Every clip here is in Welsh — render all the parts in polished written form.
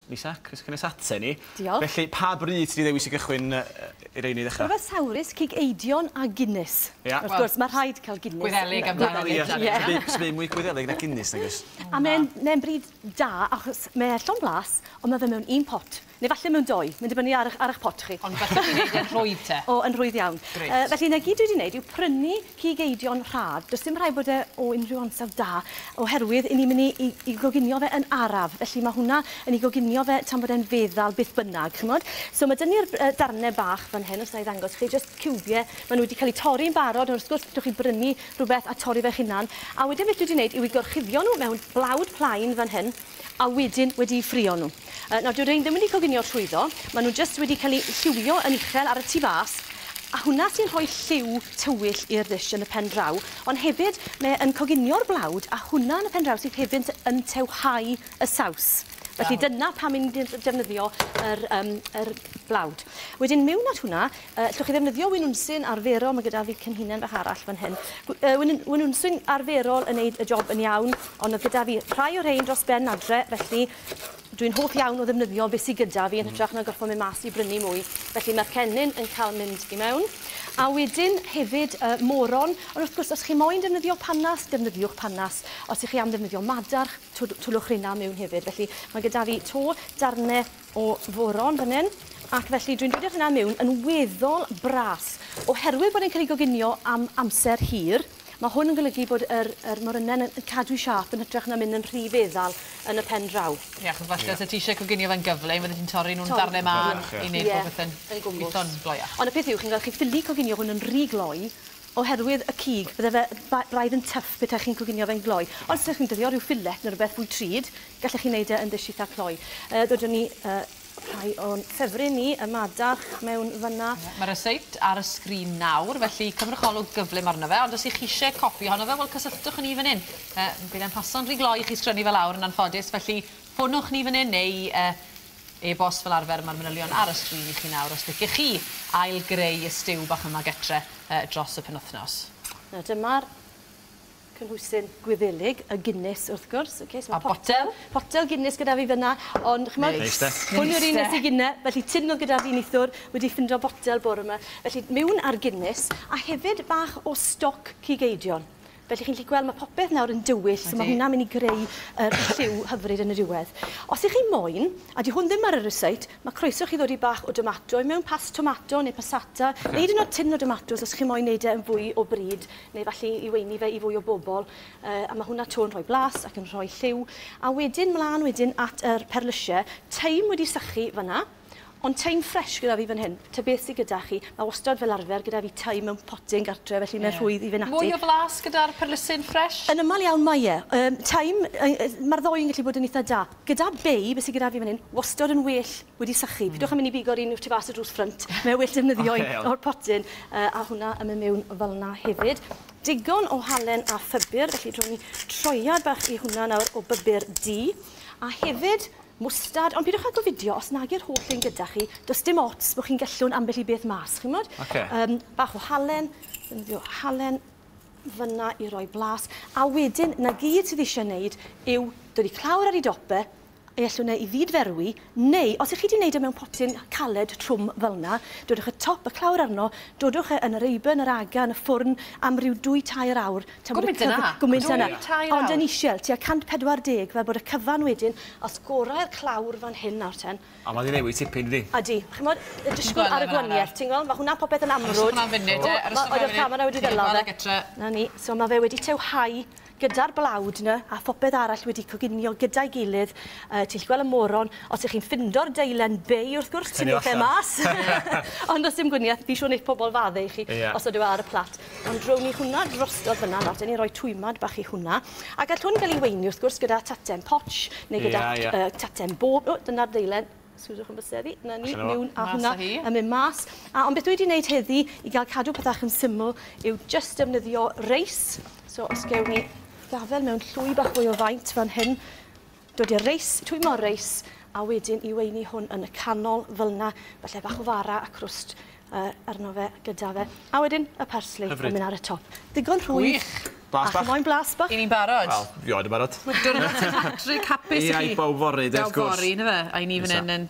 Lisa, croeso cynnes ate ni. Diolch. Felly, pa bryd ti 'di ddewis i gychwyn i rein i ddechrau? Rhywbeth sawrus, cig eidion a Guinness. Ia. Wrth gwrs, mae rhaid cael Guinness. Gwyddelig amdano Ie. Ie. Sdim mwy Gwyddelig na Guinness, nag oes? A mae'n mae bryd da, achos mae llond blas, ond mae fe mewn un pot. Neu falle mewn doi, mae'n dibynnu ar eich pot chi. Ond falle ti'n neud e'n rhwydd te. O, yn rhwydd iawn. Grêt. Felly, na gyd dwi wedi gwneud yw prynu cig eidion rhad. Does dim rhaid bod e o unrhyw ansawdd da, oherwydd i ni'n mynd i goginio fe yn araf. Felly mae hwnna yn ei goginio fe tan bod e'n feddal beth bynnag, ch'mod? So mae 'dyn ni'r darnau bach fan hyn, os na i ddangos chi, just ciwbiau. Maen nhw wedi cael eu torri'n barod, ond wrth gwrs, gallwch chi brynu rhywbeth a torri fe'ch hunan. A wedyn beth dwi wedi gwneud yw i gorchuddio nhw mewn blawd plaen fan hyn, a wedyn wedi ffrio nhw. Nawr, dyw'r rhain ddim wedi coginio trwyddo, maen nhw jyst wedi cael eu lliwio yn uchel ar y tu fas, a hwnna sy'n rhoi lliw tywyll i'r dish yn y pen draw, ond hefyd mae yn coginio'r blawd, a hwnna yn y pen draw sydd hefyd yn tewhau y saws. Felly dyna pam ni'n defnyddio yr blawd. Wedyn mewn at hwnna, allwch chi ddefnyddio winwnsyn arferol, mae gyda fi cenhinen bach arall fan hyn. Winwnsyn arferol yn neud y job yn iawn, ond oedd gyda fi rhai o'r rhain dros ben adre, felly dwi'n hoff iawn o ddefnyddio beth sydd gyda fi yn hytrach na gorfod mynd mas i brynu mwy. Felly mae'r cennin yn cael mynd i mewn. A wedyn hefyd moron, ond wrth gwrs os chi moyn defnyddio panas, defnyddiwch panas. Os ych chi am ddefnyddio madarch, twlwch rheina mewn hefyd. Felly mae gyda fi to darnau o foron fan hyn. Ac felly dwi'n dod hynna mewn yn weddol bras. Oherwydd bod e'n cael ei goginio am amser hir, mae hwn yn golygu bod yr morynen yn cadw siâp yn hytrach na mynd yn rhy feddal yn y pen draw. Ie, achos falle os ti eisiau coginio fe'n gyflym, fydde ti'n torri nhw'n Torri. darnau mân Ie. i wneud popeth yn yn gwmws. gweithio'n gloiach. Ond y peth yw, chi'n gweld, chi ffili coginio hwn yn rhy gloi, oherwydd y cig, bydde fe braidd yn tough beth chi'n coginio fe'n gloi. Ond os ydych chi'n defnyddio rhyw fillet neu rhywbeth fwy drud, gallech chi wneud e yn ddish eitha cloi. Dodwn ni rhai o'n ffefryn ni, y madarch mewn fyna. Mae'r ryseit ar y sgrin nawr, felly cymrwch olwg gyflym arno fe, ond os ych chi eisiau copi ohono fe, wel cysylltwch ni fan hyn. Bydd e'n paso'n rhy gloi i chi sgrennu fel awr yn anffodus, felly ffonwch ni fan hyn neu e-bost fel arfer, mae'r manylion ar y sgrin i chi nawr os licech chi ail greu y stew bach yma getre dros y penwythnos. Na, dyma'r cynhwysyn Gwyddelig, y Guinness wrth gwrs. Okay, so A mae botel? Potel Guinness gyda fi fyna, ond ch'mod, Neis de. hwn yw'r un Neis de. nes i gynne, felly tin oedd gyda fi neithiwr, wedi ffindo botel bore yma. Felly mewn ar Guinness, a hefyd bach o stoc cig eidion. Felly chi'n gallu gweld mae popeth nawr yn dywyll, so mae Ydi. hwnna'n mynd i greu yr lliw hyfryd yn y diwedd. Os ych chi moyn, a di hwn ddim ar y ryseit, mae croeso chi ddod i bach o tomato i mewn past tomato neu passata, neu hyd yn oed tin o tomatos os chi moyn neud e yn fwy o bryd, neu falle i weini fe i fwy o bobl. A mae hwnna 'to'n rhoi blas ac yn rhoi lliw. A wedyn mlaen wedyn at yr perlysiau, thyme wedi sychu fyna, ond thyme ffres gyda fi fan hyn. Ta beth sydd gyda chi, mae wastad fel arfer gyda fi thyme mewn potyn gartre, felly mae'n rhwydd i fynd ati. Mwy o flas gyda'r perlysyn ffres? Yn aml iawn mae e. Thyme, mae'r ddoi yn gallu bod yn eitha da. Gyda bay, beth sydd gyda fi fan hyn, wastad yn well wedi sychu. Pidwch am mynd i bigo'r un tu fas y drws ffrynt. Mae'n well defnyddio Ocê, un iawn. o'r potyn. A hwnna yn mynd mewn fel yna hefyd. Digon o halen a phybyr, felly drown ni troiad bach i hwnna nawr o bybyr du. A hefyd mwstad, ond pidwch â gofidio, os nag yw'r holl un gyda chi, does dim ots bod chi'n gellwn ambell i beth mas, chi'n mod? Ocê. Bach o halen, defnyddio halen fyna i roi blas. A wedyn, na gyd sydd eisiau wneud yw dod i clawr ar ei dop e, ei allwn e i ddidferwi, neu os ych chi wedi wneud e mewn potyn caled trwm fel yna, dodwch y top y clawr arno, dodwch e yn yr eiben, yr aga, yn y ffwrn am ryw 2-3 awr. Tan bod y Gwmynt yna? Gwmynt yna. 2-3 Ond yn awr? isiel, tua 140, fel bod y cyfan wedyn, os gorau'r clawr fan hyn nawr ten. A mae 'di newid tipyn, dydi? Ydy, ch'mod, y disgwyl Gweld ar e y fel 'na. gwaniaeth, ti'n gweld? Mae hwnna popeth yn amrwd. Arhoswch hwnna'n funud, e, O, arhoswch Oedd hwnna'n y camera wedi funud. ddela Chi'n fe. gweld e gytre. Na ni, so mae fe wedi tewhau gyda'r blawd yna a phopeth arall wedi coginio gyda'i gilydd. Ti'n gallu gweld y moron, os ych chi'n ffindo'r deilen bay wrth gwrs, ti'n Tynnu e allan. mas. Ond os dim gwaniaeth, fi siŵr wneud pobl fadde i chi os ydw e ar y plat. Ond rown ni hwnna drostodd fyna nawr, dyn ni roi twymad bach i hwnna. A gall hwn gael ei weini wrth gwrs gyda taten poch neu gyda Ie, ie. Taten bob. O, dyna'r deilen. Sgwdwch yn bysedd i. Na ni, Allan o fo. mewn a Mas hwnna â hi. yn mynd mas. A, ond beth dwi wedi wneud heddi i gael cadw pethach yn syml yw jyst defnyddio reis. So os gewn ni gafel mewn llwy bach fwy o faint fan hyn, dod i'r reis, twymo reis, a wedyn i weini hwn yn y canol fel yna, falle bach o fara a crwst arno fe gyda fe. A wedyn y parsley Hyfryd. yn mynd ar y top. Digon rhwydd. Gwych. Blas A chi bach. moyn blas bach? I ni'n barod. Wel, fi oed yn barod. Diwrnod St Patrick hapus i Ia, chi. i bawb fory, de, wrth Bawb gwrs. fory, na fe? A i ni fan Nesa. hyn yn.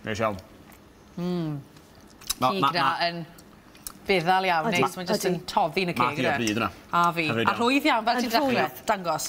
Neis iawn. Cig na yn feddal iawn, Odi, neis. Mae'n jyst odi. yn toddi yn y Ma' ceg. hi o yndyfe? bryd hwnna. A fi. Hyfryd A iawn. rhwydd iawn, fel Yn ti'n dechrau. rhwydd. Dangos.